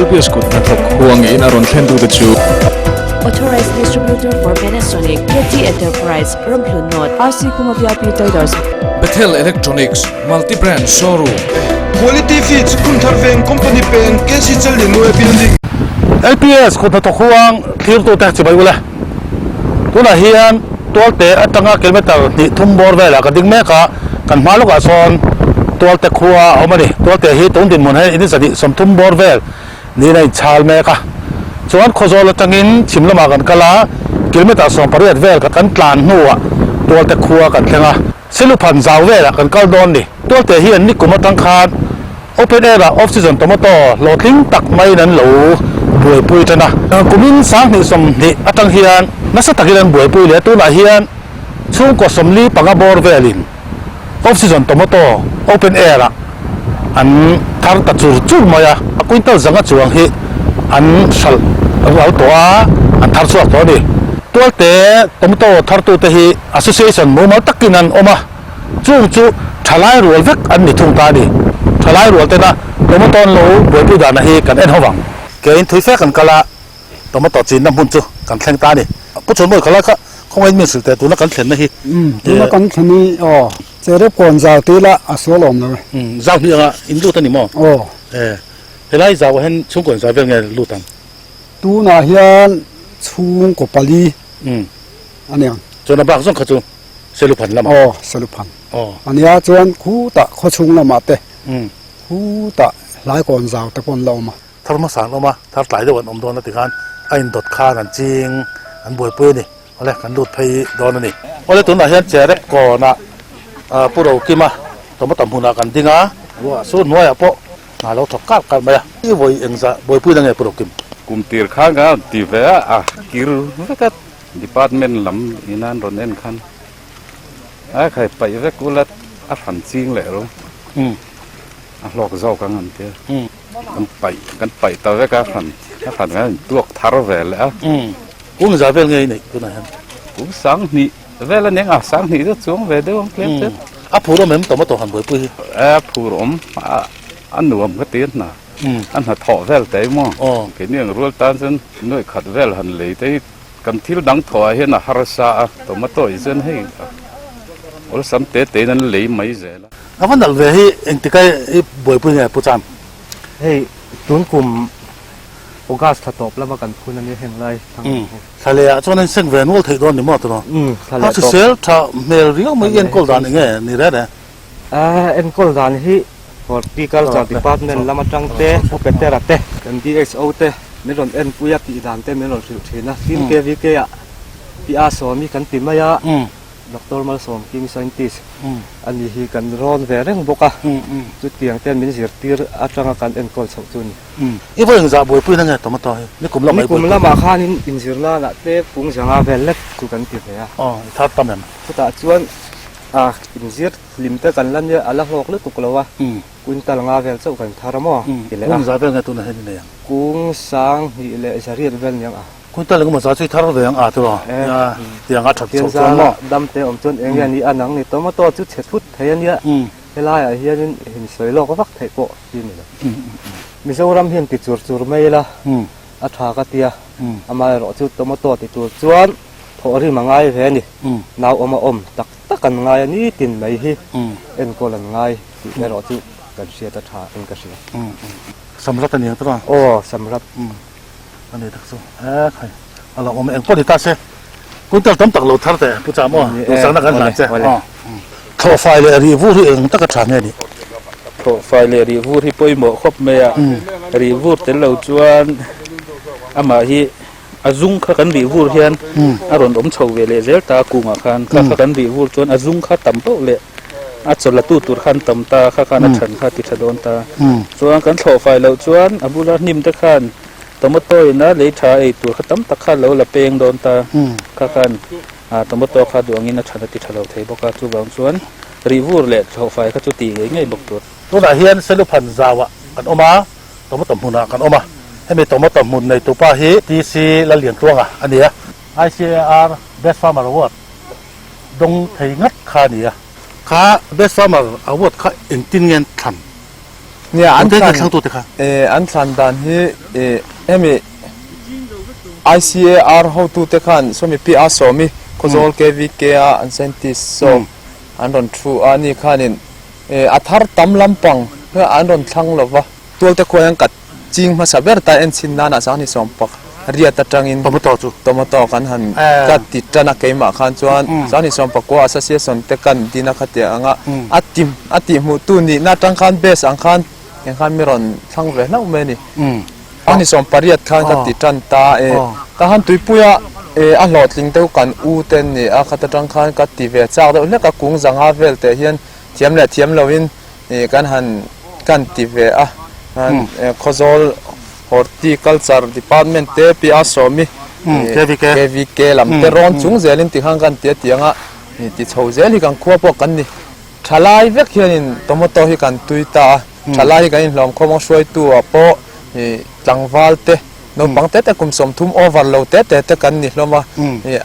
LPS kut hnathawk huangin a rawn thlen tute chu. Authorized Distributor for Panasonic, KT Enterprise, Ramhlun North, RC Khuma VIP Traders. Bethel Electronics, Multi Brand Showroom. Quality Feeds, Khunthar Veng Company Peng, KC Challianue Building. LPS kut hnathawk huang thlirtute chibai ula. Tunah hian Tualte atanga kilometre hnih thum bawr velah ka ding mek a, kan hma lawkah sawn Tualte khua a awm a ni. Tualte hi tun dinhmun hian in zahnih 30 bawr vel niin a inchhal mek a. Chuan Khawzawl atangin chhim lamah kan kal a, kilometre 18 vel kan tlan hnuah Tualte khua kan thleng a. Siluphan zau velah kan kal dawn ni. Tualte hian nikum atang khan Open air ah off season tomato hlawhtling tak maiin an lo buaipui tan a. Kumin 2020 atang hian nasa takin an buaipui leh a, tunah hian chhungkaw 45 bawr velin off season tomato open air ah an thar ta chur chur mai a, a quintal zanga chuang hi an hralh ral tawh a, an thar chhuak tawh a ni. Tualte tomato thartute hi association mumal takin an awm a. Chung chu thalai rual vek an ni thung ta a ni. Thalai rual tena tomato an lo buaipui dana hi kan en ho vang. Kein thui fe kan kal a, tomato chinna hmun chu kan thleng ta a ni. Pu Chhunmawii khalai kha khawngaih min hrilh teh tuna kan thlenna hi. Umm, tuna kan thlen hi aw, cherep kawn zau tih lah a sual awm lo e. Umm, zau hnih anga in lut a ni maw? Aw. E, helai zauah hian chhungkaw inzai vel nge lut ang? Tunah hian chhungkaw pali a ni ang. Chuan a bak zawng kha chu Seluphan lamah. Aw, Seluphan. Aw. Ania chuan khutah khawchhung lamah te, khutah hlaikawn zau te pawh an la awm a. Thar hmasa an awm a, thar tlai deuh an awm dawn a tikhan a indawt khan an ching, an buaipui a ni. Awle, kan lut phei dawn a ni. Awle, tunah hian Cherep kawnah Pu Rokima tomato hmunah kan ding a, ruah sur hnuaiah pawh hna lo thawk kar kar mai a. I vawi engzah buaipui na nge Pu Rokim? Kum tir khan ka ti ve a, a kir vek a. Department lam ina an rawn en khan a khai paih vek ula a hran ching leh ro a hlawk zawk ang an tia kan paih kan paih ta vek a hran a hran khan in tuak thar ve leh a. Kum za vel nge i neih tunah hian? Kum 2000 vel a nia a 2000 chu chuang ve deuh ang tlem tlem. A phur awm em tomato han buaipui hi? A phur awm a nuam ka ti a hna a hnathawh vel te emaw keini ang rual tan chuan nuaih khat vel han lei te hi Kan thil dang thawhah hian a harsa a, tomato i chuan hei awlsam te tein an lei mai zel a. A va nalh ve hi engtika i buaipui nge Pu Cham? Hei tun kum August thla tawp lama kan phun a nia heng lai thlang ang hi. Thla leh ah chuan a insek ve nual theih dawn ni maw tawh? Umm thla leh tawp. A hrisel tha hmel riau mai i enkawl dan enge ni reh reh? Enkawl dan hi Horticulture Department lam atang te, Pu Petera te, kan DHO te min rawn enpui a tih dan te min rawn hrilh thin a. Tin KVK ah Pi A Sawmi kan ti mai a, Doctor Malsawm King Scientist a ni hi kan rawn ve reng bawk a, chutiang ten min zirtir atanga kan enkawl chhoh chu a ni. I vawi engzah buaipui na nge tomato hi? Nikum lamah i buaipui? Nikum lamah khanin inzirnanah te pung zanga vel lek chu kan ti ve a. Aw, i thar tam em? Chutah chuan A inzir hlim te kan la nia, a la hlawk lutuk lo a, quintal nga vel chauh kan thar a maw ti leh a. Kung za vel nge tunah hian i nei ang? Kung 20 100 vel niang a. Quintal engemaw za chu i thar ve ang a tiraw? Nia, tiang a that chhoh chuan maw? Dam te awm chuan eng nge ni a nang ni tomato chu chhe thut thei a nia, helaiah hianin insawi lawk vak theih pawh hi ni lo. Mizoram hian ti chur chur mai ila a tha ka tia, amaherawh chu tomato ti tur chuan Thawh rim a ngai ve a ni. Nau awm a awm tak tak an ngai a ni tin mai hi enkawl an ngai tih erawh chu kan hriat a tha in ka hria. Samrat a ni ang tawh a? Aw, Samrat. A ni tak chu. E khai, a lo awm e. Engpawh ni ta se, quintal tam tak lo thar teh Pu Cham aw, duhsakna kan hlan che. Thlawhfai leh rih vur hi eng taka tha nge ni? Thlawhfai leh rih vur hi pawimawh khawp mai a. Rih vur tel lo chuan amah hi A zung kha kan rih vur hian a rawn awm chho ve leh zel ta a kungah khan. Kha kha kan rih vur chuan a zung kha tam poh leh a chawlh tu tur khan tam ta, kha khan a than kha ti tha dawn ta. Chuan kan thlawh fai loh chuan a bula hnim te khan tomato in a lei tha ei tur kha tam tak kha lo la peng dawn ta. Kha khan tomato kha duh angin a than a ti tha lo thei bawk a, chuvang chuan rih vur leh thlawh fai kha chu ti ngei ngei bawk tur. Tunah hian Seluphan zauah kan awm a. Tomato hmunah kan awm a, hemi tomato hmun nei tupa hi TC Lalliantluanga a ni a. ICAR Best Farmer Award dawng thei ngat kha a ni a. Kha Best Farmer Award kha engtin nge an thlan? Nia an Tute thlan thlangtute kha? An thlan dan hi hemi ICAR hotute khan sawmi pi a sawmi Khawzawl KVK a an scientist saw an rawn thu a ni khanin a thar tam lampang an rawn thlang lova. Tualte khuai an kat ching hmasa ber ta en chhin nana sanghnih sawmpak riat atangin Tomato chu tomato kan han ka ti tan a keimah khan chuan sanghnih sawmpakua association te kan din a khatia anga a ti a tih hmuh tu nihna atang khan base ang khan eng khan mi rawn thlang ve hlauh mai a ni. Sanghnih sawmpariat khan ka ti tan ta e ka han tuipuia e a hlawhtling deuh kan u te an ni a khat atang khan ka ti ve chak deuh hlek a kung zanga vel teh hian thiam leh thiam loin Ih kan han kan ti ve a, Khawzawl Horticulture Department te pi a sawmi KVK lam te rawn chung zelin ti khan kan ti a tiang a, ti chho zel hi kan khua pawh kan ni. Thalai vek hianin tomato hi kan tui ta a, thalai hi kan inhlawm khawm a hruaitu ah pawh tlangval te naupang te te kum 30 over lo te te te kan ni hlawm a,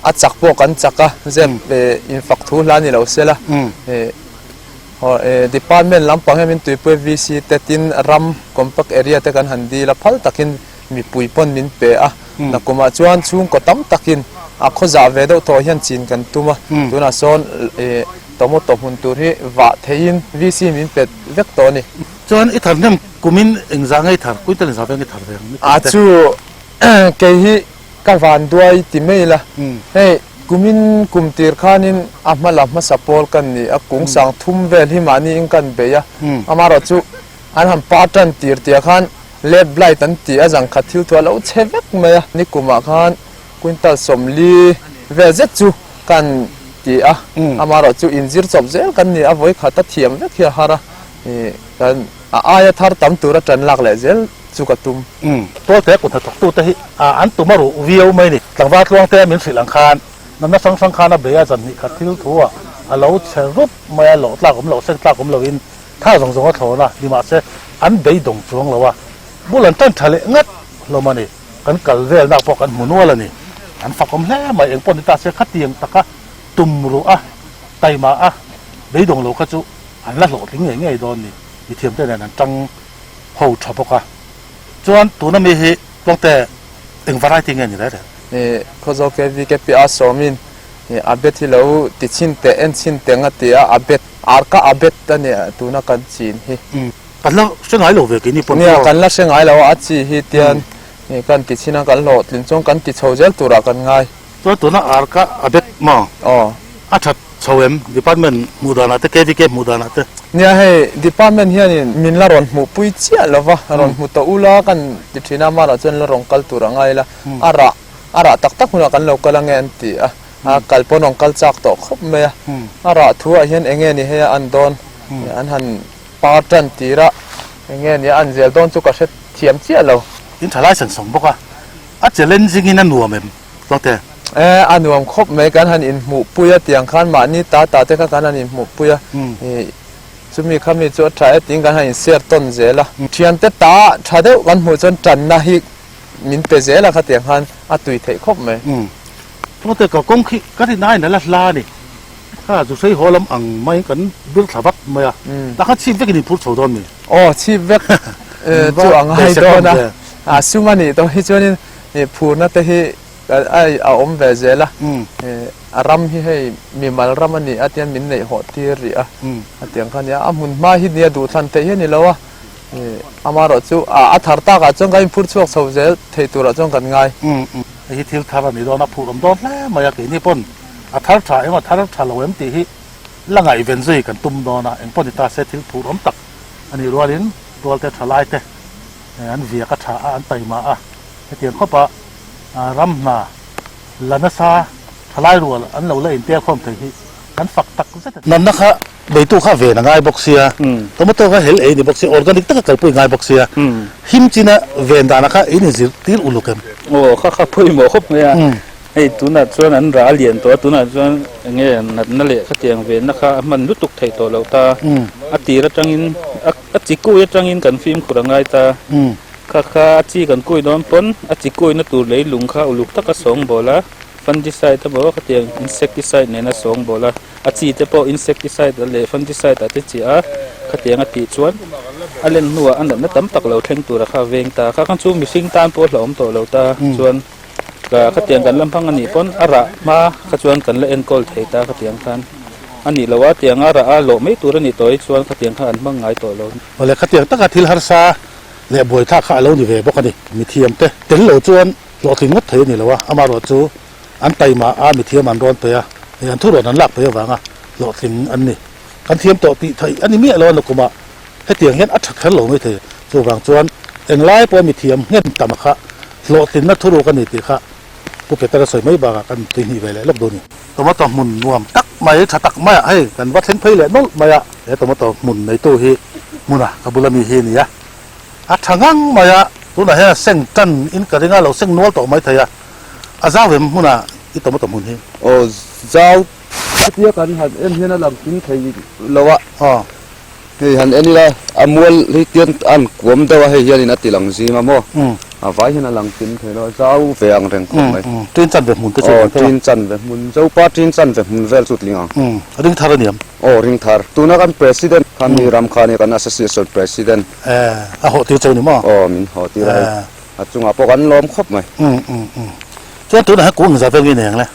a chak pawh kan chak a, zep infak thu hla ni lo sela. Department lampang hian min tuipui VC te tin ram compact area te kan han dil a, phal takin mipui pawn min pe a, nakumah chuan chhungkaw tam takin a khawzah ve deuh tawh hian chin kan tum a, tunah sawn tomato hmun tur hi vah theihin VC min pe vek tawh a ni. Chuan i thar hnem kumin engzah nge i thar, kuital engzah veng i thar ve ang? A chu kei hi Ka van duai ti mai ila, hei kumin kum tir khanin a hma la hmasa pawl kan ni a, kung sang thum vel hi mahni in kan bei a, amaherawh chu an han pa tan tir tia khan late blight an ti a, zangkhat thil thu a lo chhe vek mai a, ni kumah khan quintal 40 vel zet chu kan ti a, amaherawh chu inzir chawp zel kan ni a, vawikhat a thiam vek hi a har a, kan a aia thar tam tura tan lak leh zel chu ka tum. Tualte kut hnathawktute hi an tum a ruh viau mai ni. Tlangval tluangte min hrilh ang khan natna hrang hrang khan a bei a, zan hnih khat thil thu ah a lo chhe rup mai a, loh tlak awm loh, sek tlak awm loin tha zawng zawng a thlawn a, nimahse an beidawng chuang lo a, bul an tan tha leh ngat hlawm a ni. Kan kal velnak pawh kan hmu nual a ni. An fak awm hle mai, engpawh ni ta se khatiang taka tum ruh a, taima a, beidawng lo kha chu an la hlawhtling ngei ngei dawn ni. Mithiamte nen an tang ho tha bawk a, chuan tuna mi hi Tluangte eng variety nge ni reh reh? Ih Khawzawl KVK piah a sawmin ih a bet hi lo ti chhin teh en chhin teh nga ti a, a bet arka a bet a ni tuna kan chin hi. Kan la hre ngai lo ve keini pawh. Nia kan la hre ngai lo a, a chi hi tian ih kan ti chhin a kan hlawhtlin chuan kan ti chho zel turah kan ngai. Chuan tuna arka a bet maw? Aw. A that chho em? Department hmuh danah te, KVK hmuh danah te. Nia hei department hianin min la rawn hmuhpui chiah lo va, rawn hmu tawh ula kan ti thin a, amaherawh chuan la rawn kal tur a ngai la, a rah a rah tak tak hunah kan lo kal ange an ti a, a kal pawn rawn kal chak tawh khawp mai a, a rah thu ah hian enge ni hei a an dawn, an han par tan tir a, enge ni a an zel dawn chu ka hre thiam chiah lo. In tha lai san sawng bawk a, a challenging in a nuam em? Tluangte. E, a nuam khawp mai, kan han inhmuhpui a tiang khan mahni ta ta te kha kan han inhmuhpui a, ih chumi khami chu a tha e tiin kan han inshare tawn zel a. Thiante ta tha deuh kan hmuh chuan tanna hi min pe zel a khatiang khan a tui theih khawp mai. Tluangte ka kawng khi ka rin aiin a la hla a ni, kha zu hrei haw lam ang mai kan bir thla vat mai a, tah khan chhip vekin inphur chho dawn mi? Aw chhip vek chu a ngai dawn a, a sum a nih tawh hi chuanin Ih phurna te hi a awm ve zel a, a ram hi hei mimal ram a ni a tiang min neih hawh tir rih a, a tiang kha a nia, a hmun hma hi nia duhthlan theih hi a ni lo a, amaherawh chu a thar takah chuan kan inphur chhuak chho zel thei turah chuan kan ngai. Hei hi thil thar a ni dawn a, phur awm dawn hle mai a, keini pawn a thar tha em a thar tha lo em tih hi la ngaihven zui kan tum dawn a, engpawh ni ta se thil phur awm tak a nih rualin tualte thalai te an viak a tha a, an taima a, hetiang khawpa ram hna la nasa thalai rual an lo la intel khawm thei hi kan fak tak zet a ni. Natna kha beitu kha ven a ngai bawk sia, tomato kha hel ei ni bawk sia, organic taka kalpui ngai bawk sia, him china ven dana kha in inzir tir uluk em? Aw kha kha pawimawh khawp mai a, hei tunah chuan an rah a lian tawh a, tunah chuan enge natna leh khatiang venna kha a hman lutuk theih tawh loh ta, a tir atangin a A chi kui atangin kan fimkhur a ngai ta. Kha kha a chi kan kui dawn pawn a chi kuina tur leilung kha uluk taka sawng bawl a, fungicide emaw khatiang insecticide nena sawng bawl a, a chi te pawh insecticide leh fungicide ah te chiah a, khatiang a tih chuan A len hnuah a natna tam tak lo thleng tura kha veng ta. Kha khan chu mihring tan pawh hlauhawm tawh lo ta chuan khatiang kan la hmang a nih pawn a rah hma kha chuan kan la enkawl thei ta khatiang khan a nih loh a, tiang a rah a lawh mai tur a nih tawh hi chuan khatiang kha an hmang ngai tawh lo. Awle khatiang taka thil harsa leh buaithlak kha a lo ni ve bawk a ni. Mithiam te tel lo chuan hlawhtling ngawt thei a ni lo a, amaherawh chu an taima a mithiam an rawn pe a, hei an thurawn an lak phei avanga hlawhtling an ni. Kan thiam tawh tih theih a ni miah lo a nukumah hetiang hian a tha kher lo mai thei. Chuvang chuan englai pawh mithiam nghen tam kha hlawhtlinna thuruk a ni tih kha Pu Peter a sawi mai bakah kan tuihnih ve leh lawk dawn a ni. Tomato hmun nuam tak mai tha tak maiah hei kan va thleng phei leh nawlh mai a, he tomato hmun neitu hi hmuna ka bula mi hi a ni a, a tha ngang mai a, tunah hian a seng tan in ka ring a, lo seng nual tawh mai thei a, a zau em hmuna i tomato hmun hi? Aw zau Hetia kan han en hian a lang kim thei lo a, hei han en ila a mual hi tian a an kuam deuh a, hei hianin a ti lang zim a maw, a vai hian a lang kim thei lo a, zau ve ang reng khawp mai. Tin chan ve hmun te chu Aw tin chan ve hmun, Zopa tin chan ve hmun vel chu tling ang. Ring thar a niam. Aw ring thar. Tuna kan President kha mi ram kha ania kan Association President. A hawh tir cheu ni maw? Aw min hawh tir a hei, a chungah pawh kan lawm khawp mai. Chuan tunah hian kung engzah vel nge nei ang le?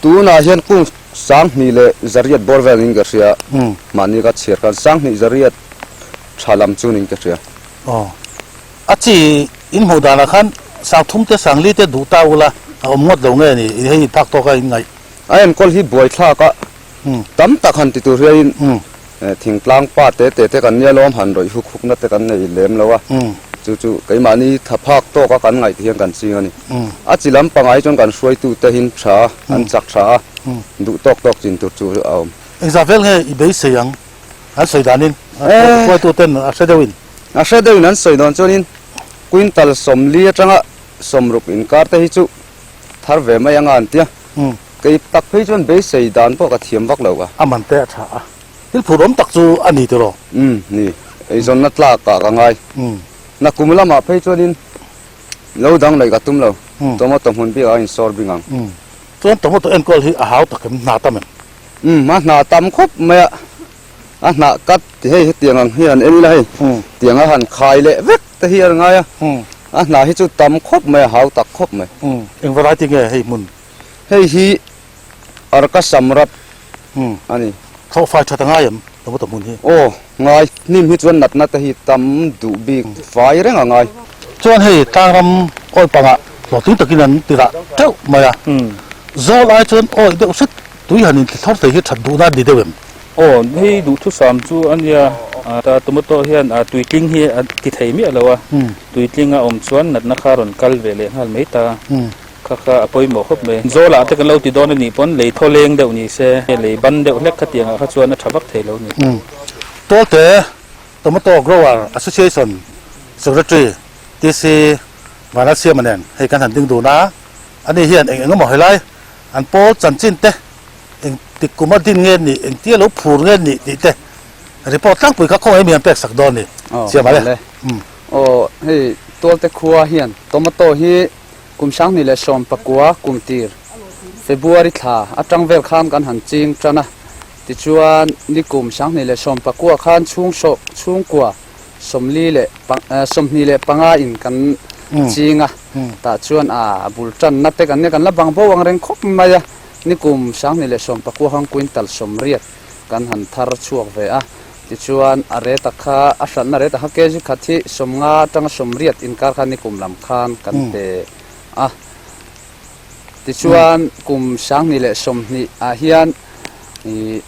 Tunah hian kung 2000 leh zariat bawr vel niin ka hria, mahni ka chhiar khan 2000 zariat tha lam chu niin ka hria. Aw, a chi in hmuh danah khan 3000 te 4000 te duh ta ula a awm ngawt lo nge ni, hei phak tawk a in ngaih. A enkawl hi buaithlak a, tam tak han ti tur hiain thingtlang pa te te te kan nia lawm han rawih huk hukna te kan nei lem lo a, chu chu keimahni tha phak tawka kan ngaih te hian kan ching a ni. A chi lam pangai chuan kan hruaitu te hin tha an chak tha a, duh tawk tawk chin tur chu a awm. Engzah vel nge i beisei ang an sawi danin hruaitu ten a hre deuhin? A hre deuhin an sawi dawn chuanin quintal 40 atanga 60 inkar te hi chu thar ve mai anga an tia. Kei tak phei chuan beisei dan pawh ka thiam vak lo a. A man te a tha a, thil phur awm tak chu a ni tiraw? Umm ni, eizawnna tlak ah ka ngai. Nakum lamah phei chuanin Lo dang laih ka tum lo, tomato hmun bik ah a insawr bing ang. Chuan tomato enkawl hi a hau tak em, hna tam em? Umm, a hna tam khawp mai a, a hnah kat ti hei hetiang ang hi han en ila hei, tiang a han khai leh vek te hi a ngai a, a hnah hi chu tam khawp mai a hau tak khawp mai. Eng variety nge hei hmun? Hei hi Arka Samrat a ni. Thlawhfai that a ngai em tomato hmun hi? Aw, ngai. Hnim hi chuan natna te hi tam duh bik fai reng a ngai. Chuan hei tlangram awi pangah hlawhtling takin an ti rah teuh mai a. Zawl ai chuan awi deuh hret tui han inthli thlawr thei hi that duhna a ni deuh em? Aw, hei duhthusam chu a nia. Tomato hian tuitling hi a ti thei miah lo a, tuitling a awm chuan natna kha rawn kal ve leh nghal mai ta. Kha kha a pawimawh khawp mai. Zawlah te kan lo ti dawn a nih pawn lei thaw leng deuh ni se, lei ban deuh hlek khatiang ah kha chuan a tha vak thei lo ni. Tualte Tomato Grower Association Secretary TC Vanlalsiama nen hei kan han ding dun a, ani hian eng eng emaw helai an pawl chanchin te eng tik kum a din nge nih, eng tia lo phur nge nih tih te report tlangpui kha khawngaih mi an pek sak dawn ni. Siama le. Aw hei Tualte khua hian tomato hi Kum 2019 kum tir February thla atang vel khan kan han ching tan a, tichuan nikum 2019 khan chhung chhungkua 45 in kan ching a, tah chuan a bul tanna te kan nia kan la bang bo ang reng khawp mai a, nikum 2019 khan quintal 80 kan han thar chhuak ve a. Tichuan, a rate kha, a hranna rate kha kg khat hi 50 atanga 80 inkar khan nikum lam khan kan pe a. Tichuan, kum 2020 ah hian ih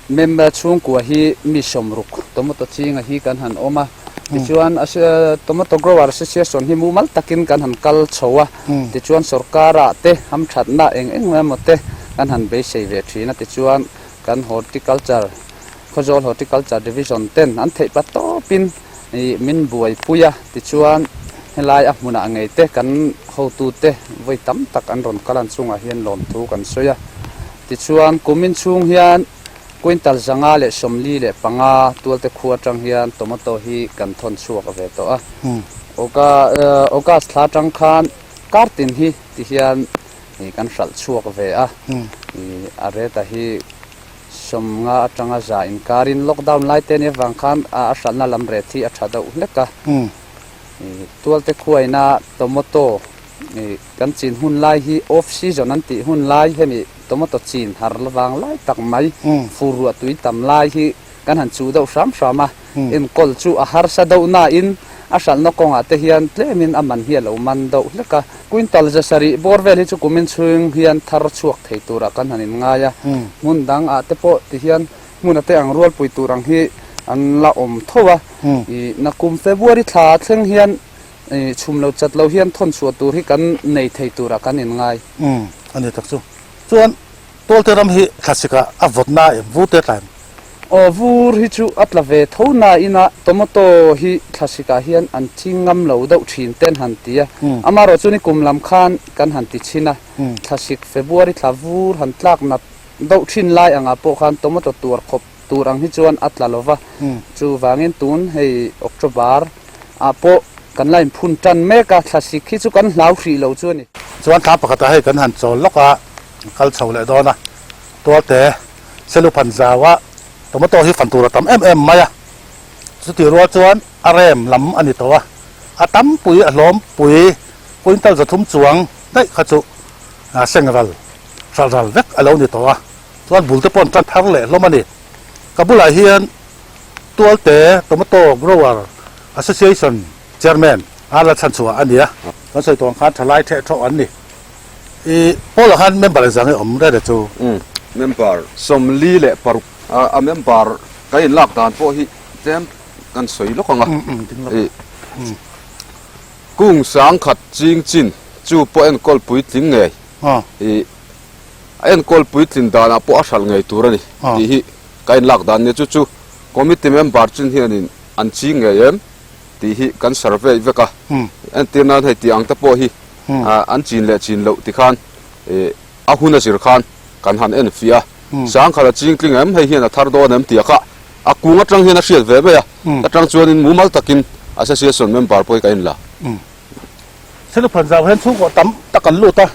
member chhungkua hi mi 60 tomato chinga hi kan han awm a. Tichuan, Tomato Grower Association hi mumal takin kan han kal chho a. Tichuan, sorkar-ah te hamthatna eng eng emaw te kan han beisei ve thin a. Tichuan, Kan Horticulture, Khawzawl Horticulture Division ten an theih pa tawpin ih min buaipui a, tichuan helai a hmunah ngei te kan hotute vawi tam tak an rawn kal an chungah hian lawmthu kan sawi a. Tichuan kumin chhung hian quintal 545 tualte khua atang hian tomato hi kan thawn chhuak ve tawh a. August thla atang khan kartin hi ti hian Ih kan hralh chhuak ve a, ih a rate hi 50 atanga 100 inkarin lockdown lai te nia vang khan a hralhna lam ret hi a tha deuh hlek a. Tualte khuaina tomato kan chin hun lai hi off season an tih hun lai hemi tomato chin har vang lai tak mai fur ruah tui tam lai hi kan han chuh deuh hram hram a, enkawl chu a harsa deuh nain a hralhna kawngah te hian tlemin a man hi a lo man deuh hlek a. Quintal 700 bawr vel hi chu kumin chhung hian thar chhuak thei turah kan han inngai a, hmun dang ah te pawh ti hian hmun a te ang rualpui tur ang hi an la awm tho a, ih nakum February thla thleng hian ih chhum lo chat lo hian thawn chhuah tur hi kan nei thei turah kan inngai. Umm a ni tak chu. Chuan Tualte ram hi thlasik ah a vawt na em vur te tla em? Aw vur hi chu a tla ve tho na ina tomato hi thlasik ah hian an thi ngam lo deuh thin ten han ti a, amaherawh chu ni kum lam khan kan han ti chhin a, thlasik February thla vur han tlak nat deuh thin lai angah pawh khan tomato tuar khawp tur ang hi chuan a tla lo va, chuvangin tun hei October ah pawh kan la inphun tan mek a, thlasik hi chu kan hlau hrih lo chu a ni. Chuan thla pakhatah hei kan han chawl lawk a. Kal chho leh dawn a, tualte Seluphan zaua tomato hi fan tur a tam em em mai a, chutih rual chuan a rem lam a ni tawh a, a tam pui a hlawm pui quintal 300 chuang daih kha chu seng ral hralh ral vek a lo ni tawh a, chuan bul te pawh an tan thar leh hlawm a ni. Ka bulah hian tualte tomato grower association chairman a la chhan chhuah a ni a, kan sawi tawh ang khan thalai theh thawh an ni. I Paul ah khan member engzah nge awm rere chu? Umm member 46 a member kan in lak dan pawh hi tlem kan sawi lawk ang a. I kung 10,000 ching chin chu pawh enkawl puitling ngei i a enkawl puitlin danah pawh a hralh ngei tur a ni tih hi kan in lak dan nia chu chu committee member chin hianin an ching ngei em tih hi kan survey vek a. Entir nan hei tih ang te pawh hi An chin leh chin loh ti khan a hun a zir khan kan han en fiah a, 10,000 a ching tling em, hei hian a thar dawn em tih a kha a kung atang hian a hriat ve mai a, atang chuanin mumal takin association member pawh hi ka inla. Seluphan zau hian chhungkaw tam tak an lut a,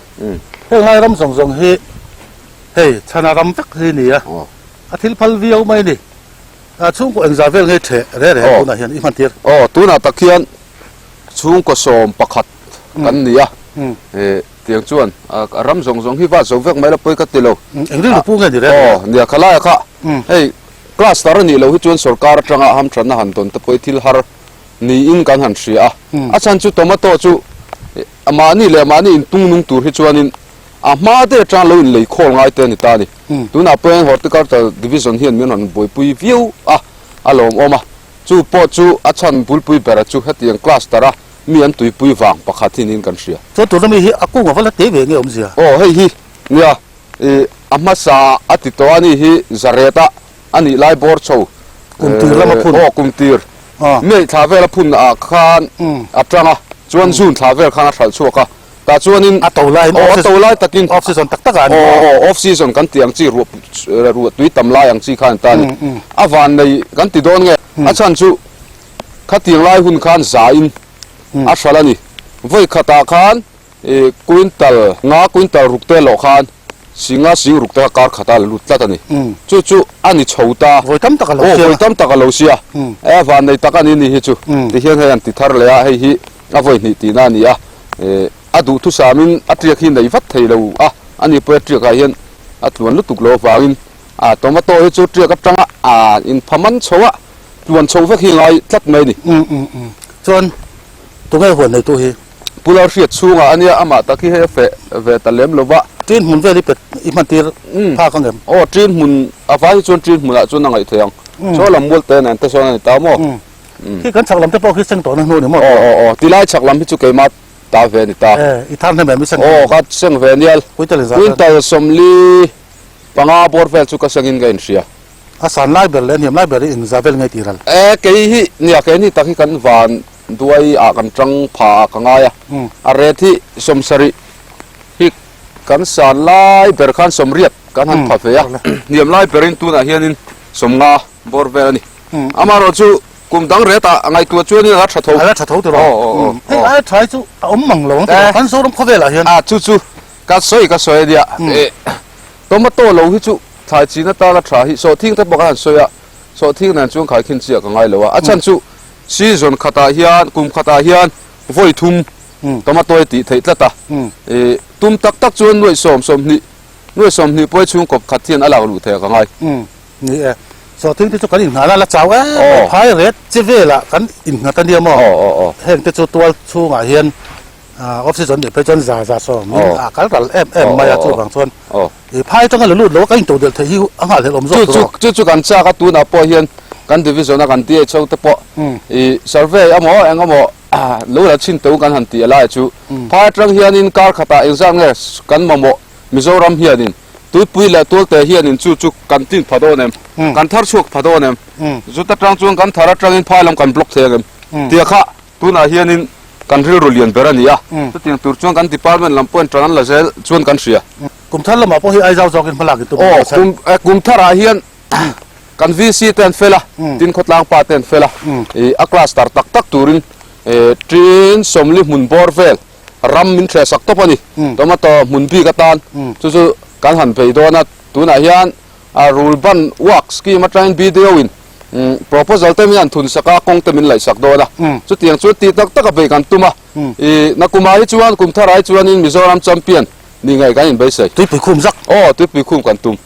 heng lai ram zawng zawng hi hei chhana ram vek hi ni a, a thil phal viau mai a ni. Chhungkaw engzah vel nge theh re re tunah hian i hman tir? Aw, tunah tak hian Chhungkaw 11 kan ni a, tiang chuan ram zawng zawng hi va zo vek mai la pawi ka ti lo. Eng rilru pu nge ni reng? Aw, nia khalaia kha hei cluster a nih loh hi chuan sorkar atanga hamthatna han dawn te pawi thil har niin kan han hria a. A chhan chu tomato chu mahni leh mahni intung nung tur hi chuanin a hma te atanga lo inlei khawl ngai te a ni ta a ni. Tunah pawhin Horticulture Division hian min rawn buaipui viau a, a lawmawm a. Chu pawh chu a chhan bulpui bera chu hetiang cluster a mi an tuipui vang pakhat hi niin kan hria. Chuan tuna mi hi a kung a va la te ve nge awmzia? Aw hei hi nia i a hmasa a ti tawh a ni hi zaret a a nih lai bawr chho Kum tir lama phun. Aw kum tir May thla vel a phun ah khan a tang a chuan June thla vel khan a hralh chhuak a tah chuanin A to laiin aw a to lai takin off season tak tak ah a ni aw aw off season kan tih ang chi ruah ruah tui tam lai ang chi khan an ta a ni a van nei kan ti dawn nge a chhan chu khatiang lai hun khan zain a hralh a ni vawi khatah khan ih quintal nga quintal ruk te lawh khan singa sing ruk te kha kar khatah a la lut tlat a ni chu chu a ni chho ta vawi tam tak a lo aw vawi tam tak a lo sia e van nei tak a ni ni hi chu tihian hei an ti thar leh a hei hi A vawi hnih tihna a ni a, a duhthusamin a tiak hi nei vat thei lo a, ani pawh a tiakah hian a tluan lutuk lo avangin a tomato hi chu tiak atanga a inpha man chho a, tluan chho vek hi ngai tlat mai a ni. Umm umm umm chuan tunge huan neitu hi? Pu Lalhriat chhungah a nia, amah tak hi hei a feh ve ta lem lo va. Ṭin hmun vel i pet i hman tir phak ang em? Aw, ṭin hmun a vai hi chuan ṭin hmunah chuan a ngaih thei ang. Chaw lam mual te nen te sawn a ni ta maw? Khi kan chhak lam te pawh khi seng tawhna hnu ni maw? Aw aw aw, tilai chhak lam hi chu keimah ta ve a ni ta. E, i thar hnem em i seng? Aw, ka seng ve nial. Quintal in zah Quintal 45 bawr vel chu ka sengin ka inhria. A san lai ber leh a hniam lai ber hi eng zah vel nge tih ral? E, kei hi, nia keini tak hi kan van duai ah kan tang pha ah ka ngai a. A ret hi 70 hi kan san lai ber khan 80 kan han pha ve a. Hniam lai berin tunah hianin 50 bawr vel a ni. Amaherawh chu kum dang ret ah a ngaihtuah chuanin a la tha tho. A la tha tho tiraw? Aw aw aw. Hei aia tha hi chu a awm mang lo ang tiraw? Kan Zoram khawvelah hian. A chu chu ka sawi ka sawi a nia. Tomato lo hi chu Thlai chin atana tha hi sawhthing te pawh kan han sawi a, sawhthing nen chuan khaikhin chiah ka ngai lo a. A chhan chu season khatah hian kum khatah hian vawi thum tomato a tih theih tlat a. Ih tum tak tak chuan nuaih sawm sawmhnih nuaih 20 pawi chhung kawp khat hian a lak luh theih a ka ngai. Ni e, sawhthing te chu kan innghat a la chau em mai phai ret che velah kan innghat a nia maw? Heng te chu tual chhungah hian Off season nih phei chuan za za sawm in a kal ral em em mai a chuvang chuan i phai atanga la lut lo a kan intodelh theih hi a nghahhlelh awm zawk tur aw. Chu chu kan chak a tunah pawh hian kan division a kan DHO te pawh i survey emaw eng emaw lo la chhin teu kan han tih a lai chu phai atang hianin kar khatah engzat nge kan mamawh Mizoram hianin tuipui leh tualte hianin chu chu kan tin pha dawn em kan thar chhuak pha dawn em zut atang chuan kan thar atangin phai lam kan block thei ang em tia kha Tunah hianin kan rilru lian ber a ni a, chutiang tur chuan kan department lam pawhin tan an la zel chuan kan hria. Kum thar lamah pawh hi Aizawl zawkin hma lak in tum a chhan. Aw, kum tharah hian kan VC te an fel a, tin khawtlang pa te an fel a, ih a cluster tak tak turin tin sawmli hmun bawr vel ram min hreh sak tawp a ni. Tomato hmun bik atan chu chu kan han bei dawn a, tunah hian a rulban work scheme atangin BDO in Proposal te min han thun sak a, kawng te min laih sak dawn a. Chutiang chuan tih tak tak a beih kan tum a. I nakumah hi chuan kum tharah hi chuanin Mizoram champion ni ngei kan inbeisei. Tuipui khum zak. Aw, tuipui khum kan tum.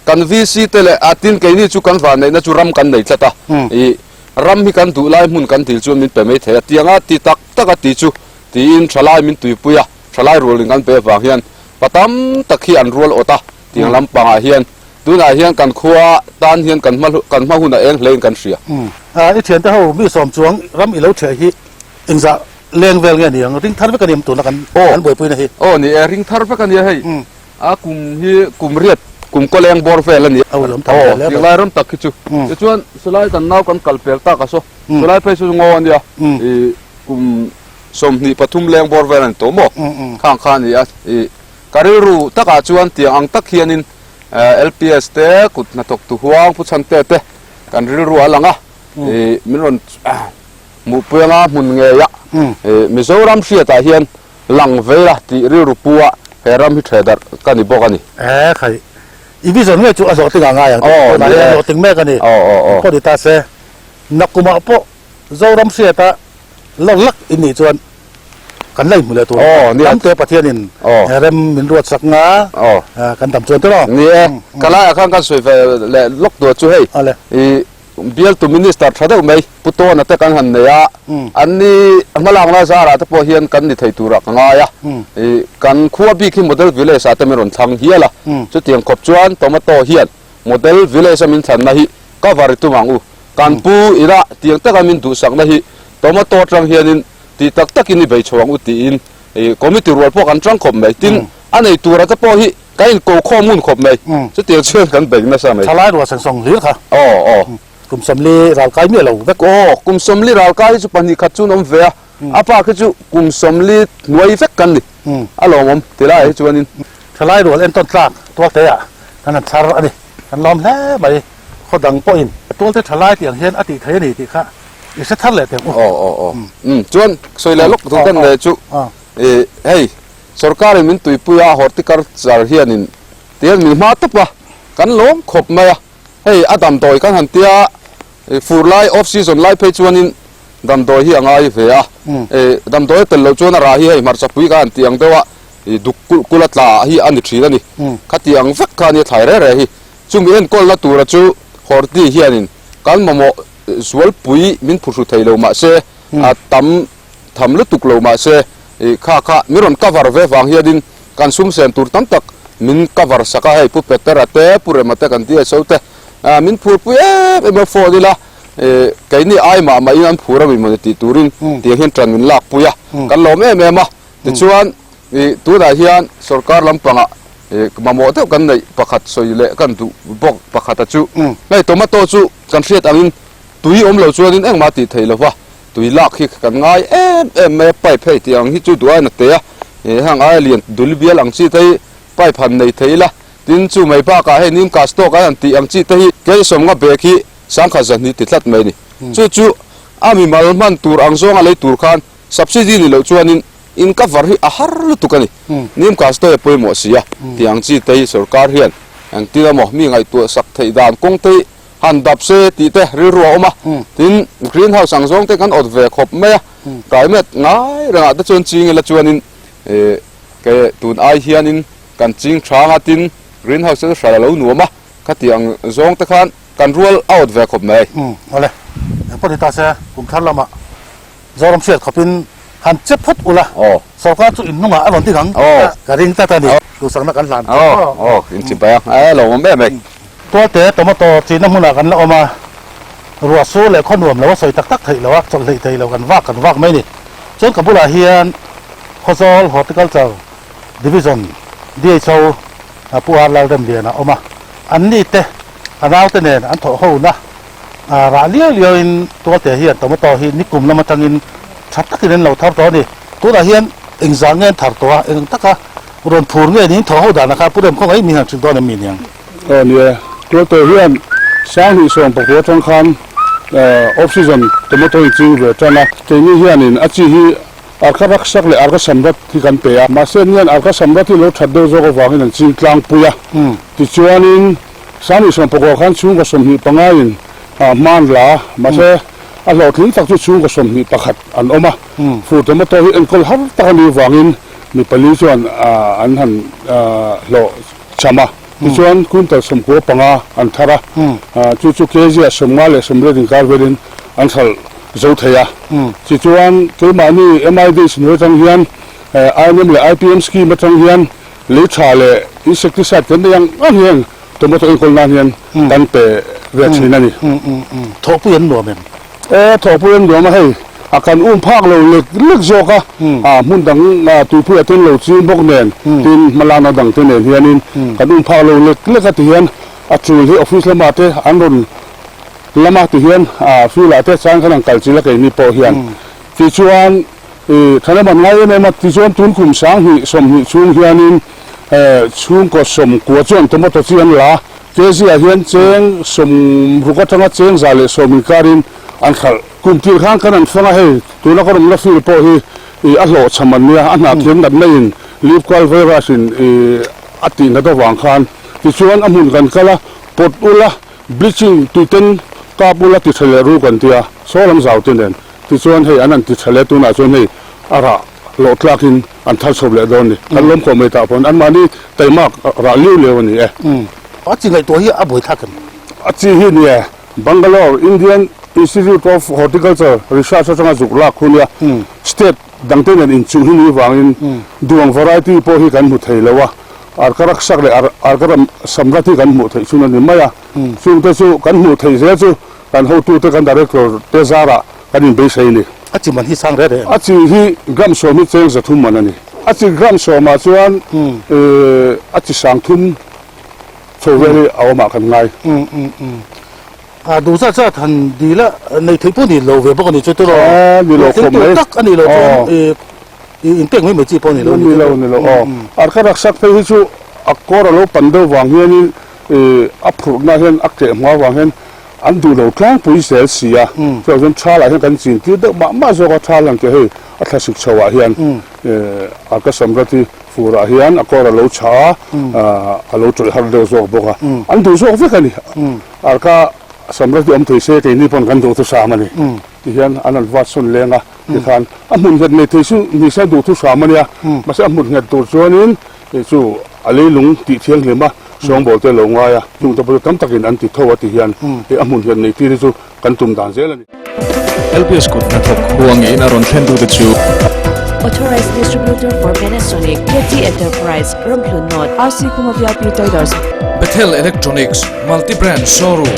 Kan VC te leh a tin keini chu kan vanneihna chu ram kan nei tlat a. I ram hi kan duh lai hmun kan dil chuan min pe mai thei a. Tianga ti tak tak a ti chu tiin thalai min tuipui a, thalai rualin kan pe avang hian pa tam tak hi an rual awt a. Tiang lampangah hian Tunah hian kan khua tan hian kan hma kan hma hun a eng hlein kan hria. I thiante ho mi sawm chuang ram i lo ṭheh hi engzah leng vel nge ni ang? Ring thar vek a ni em tuna kan kan buaipuina hi? Aw ni e, ring thar vek a nia hei. A kum hi kum riat kum kaw leng bawr vel a ni. Aw lawm tam hle hle mai. Tinglai ram tak hi chu. Tichuan sawlai kan nau kan kal pel tak a saw. Sawlai phei chu ngaw a nia. I kum 23 leng bawr vel a ni tawh maw? Khang kha a ni a. I ka rilru takah chuan tiang ang tak hianin LPS te kut hnathawk tu huang Pu Chhante te kan rilru a lang a, min rawn hmuhpui anga hmun ngei a, Mizoram hriatah hian lang vei la tih rilru pu a he ram hi ṭhe darh ka ni bawk a ni. E khai, i vision ngei chu a hlawhtling a ngai ang tih tunah hian a hlawhtling mek a ni. Pawh ni ta se, nakumah pawh Zoram hriata lawr lak in nih chuan kan la inhmu leh tur a ni. Tamte Pathianin rem min ruat sak nga kan dam chuan tiraw? Ni e, ka laiah khan kan sawi ve leh lawk tur chu hei i bialtu minister tha deuh mai Pu Tawna te kan han nei a, an ni hmalakna zarah te pawh hian kan ni thei turah ka ngai a, i kan khua bik hi model village ah te min rawn thlang hial a, chutiang khawp chuan tomato hian model village a min thlanna hi cover i tum ang u. Kan pu ila tiang taka min duhsakna hi tomato atang hianin tih tak takin i bei chho ang u tiin committee rual pawh kan tang khawp mai. Tin, a nei tura te pawh hi kan inko khawm ngun khawp mai. Chutiang chuan kan bei nasa mai. Thalai rual seng sawng hlir kha. Aw, aw. Kum 40 ral kai miah lo vek. Aw, kum 40 ral kai hi chu pahnih khat chu an awm ve a. A pa khi chu kum 40 hnuai vek kan ni. A lawmawm ti laiah hi chuanin. Thalai rual entawn tlak tualteah kan han chhar a ni. Kan lawm hle mai. Khaw dang pawhin tualte tha lai tih ang hian a tih thei a ni tih kha i hre thar leh teh ang u. Aw aw aw. Umm chuan sawi leh lawk tur kan nei chu ih hei sorkarin min tuipui a horticulture hianin tihian min hma tawp a kan lawm khawp mai a hei a damdawi kan han tia fur lai off season lai phei chuanin damdawi hi a ngai ve a ih damdawi a tel loh chuan a rah hi hei hmarcha pui kan han tih ang deuh a ih duk kulh kulh a tla hi a ni thin a ni khati ang vek kha a nia thlai reh reh hi. Chumi enkawlna tura chu Horti hianin kan mamawh zualpui min phuhru thei lo mahse, a tam tham lutuk lo mahse, kha kha min rawn cover ve vang hianin kan sum sen tur tam tak min cover sak a, hei Pu Petera te, Pu Rema te kan DSO te min phurpui em em a phone ila keini ai mah mahin an phur a mi mawni tih turin tiang hian tan min lakpui a, kan lawm em em a. Tichuan tunah hian sorkar lampangah Mamawh deuh kan neih pakhat sawi leh kan duh bawk pakhat a chu. Hei tomato chu kan hriat angin tui awm lo chuanin engmah tih theih lova tui lak hi kan ngai em em mai a, pipe hei tih ang hi chu duh aiin a te a, heng aia lian dul bial ang chi te hi pipe han nei thei ila, tin chu mai bakah hei nim kasto kan han tih ang chi te hi keisawm nga bag hi sangkhat zahnih ti tlat mai a ni. Chu chu a mimal hman tur ang zawnga lei tur khan subsidy ni loh chuanin In cover hi a har lutuk a ni. Nim Kastoy a pawimawh si a, tih ang chi te hi sorkar hian Engtin emaw mi ngaihtuah sak theih dan kawng te hi han dap se tih te rilru a awm a, tin green house ang zawng te kan awt ve khawp mai a, climate ngai rengah te chuan ching ila chuanin ke tun ai hianin kan ching thang a, tin green house te chu hral a lo nuam a, khatiang zawng te khan kan rual a awt ve khawp mai. Awle, engpawh ni ta se kum thar lamah Zoram hriat khawpin han che phawt ula, sorkar chu in hnungah a rawn ding ang ka ring tlat a ni. Duhsakna kan hlan tawh. Aw, in chibai ang. A lo awm em em. Tualte tomato chihna hmunah kan la awm a, ruah sur leh khaw nuam lo a sawi tak tak theih lo a, chawlh hleih theih lo kan vak kan vak mai a ni. Chuan ka bulah hian Khawzawl Horticulture Division DHO Pu R Lalremliana a awm a, anni te a naute nen an thawh hona Rah liau liau in Tualte hian tomato hi nikum lam atangin tha takin an lo thar tawh a ni. Tunah hian engzah nge an thar tawh a, eng taka rawn phur nge niin thaw ho danah kha Pu Remkhawnga min han hrilh dawn em mi niang? Aw ni e, Tualte hian Sanghnih 14 atang khan off season tomato hi ching ve tan a. Keini hianin a chi hi arka raksak leh arka samrat hi kan pe a, mahse nian arka samrat hi lo that deuh zawk avangin an ching tlangpui a. Tichuanin Sanghnih 14 khan chhungkaw 25 in hman la, mahse a hlawhtling tak chu chhungkaw 21 an awm a. Fur tomato hi enkawl har tak a nih vangin mi pali chuan an han hlawh cham a. Tichuan quintal 95 an thar a, chu chu kg ah 50 leh 80 inkar velin an hralh zo thei a. Tichuan keimahni MIDH hnuai atang hian INM leh IPM scheme atang hian Lei tha leh insecticide kan nei ang ang hian tomato enkawl nan hian kan pe ve thin a ni. Thawhpui an nuam em? Aw, thawhpui an nuam a hei, a kan um phak lo lek lek zawk a, a hmun dang tuipui a ten lo ching bawk nen, tin hmalakna dang te nen hianin kan um phak lo lek lek a ti hian a tul hi office lamah te an rawn lam a ti hian field ah te chang khan an kal chilh a keini pawh hian tichuan I thanem an ngai em em a, tichuan tun kum 2020 chhung hianin chhungkaw 90 chuan tomato chi an la a, kg ah hian cheng 60 atanga cheng 110 inkarin an hralh. Kum tir khan kan an fang a, hei tuna ka rawmna field pawh hi i a hlawhchham an nia, a hnah thiam natna in leaf curl virus in i a tih nat avang khan tichuan a hmun kan kal a, pawt ula bleaching tuiten kap ula ti tha leh ru kan tia, saw lam zau te nen. Tichuan hei an han ti tha leh tunah chuan hei a rah lawh tlakin an thar chho leh dawn ni. Kan lawm khawh mai tah pawn anmahni taimak rah liu liu a ni e. A chi ngaihtuah hi a buai thlak em? A chi hi ni e. Bangalore Indian Institute of Horticulture Research atanga zuk lak khu nia. State dangte nen inchuh hi ni vangin duang variety pawh hi kan hmu thei lo a. Arkaraksak leh Arkaram Samrat hi kan hmuh theih chhun a ni mai a. Chungte chu kan hmuh theih zel chu Kan hotute kan director te zarah kan inbeisei a ni. A chi man hi sang reh reh em? A chi hi gram 10 hi cheng 300 man a ni. A chi gram 10 ah chuan a chi 3000 chho vel hi a awmah kan ngai. A duh zat zat han dil a nei theih pawh ni lo ve bawk a ni chu tiraw? A ni lo khawp mai. Tak a nih loh chuan i inpek mai mai chi pawh a ni lo. Ni lo ni lo aw. Arka raksak phei hi chu a kawr a lo pan deuh vang hianin a phurhna hian a keh hma vang hian An duh lo tlangpui zel si a, chuvang chuan thalah hian kan chin tir deuh mah mah zawk a, thal ang tih hei a thlasik chho ah hian Arka Samrati fur ah hian a kawr a lo chah a, a lo tawlh har deuh zawk bawk a, an duh zawk vek a ni. Arka Samrati awm thei se keini pawn kan duhthusam a ni ti hian an an vat sawn leng a, tikhan a hmun nghet nei thei chu ni se duhthusam a nia, mahse a hmun nghet tur chuanin Hei chu a leilung tih thianghlim a, sawngbawl te lo ngai a, chung te pawh chu tam takin an ti tho a ti hian hei a hmun hian nei tir hi chu kan tum dan zel a ni. LPS kut hnathawk huangin a rawn thlen tute chu. Authorized Distributor for Panasonic, KT Enterprise, Ramhlun North, RC Kuma VIP Traders. Bethel Electronics, Multi Brand Showroom.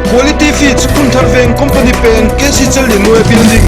Quality Feeds, Kumthar Veng Company Peng, KC Challianue Building.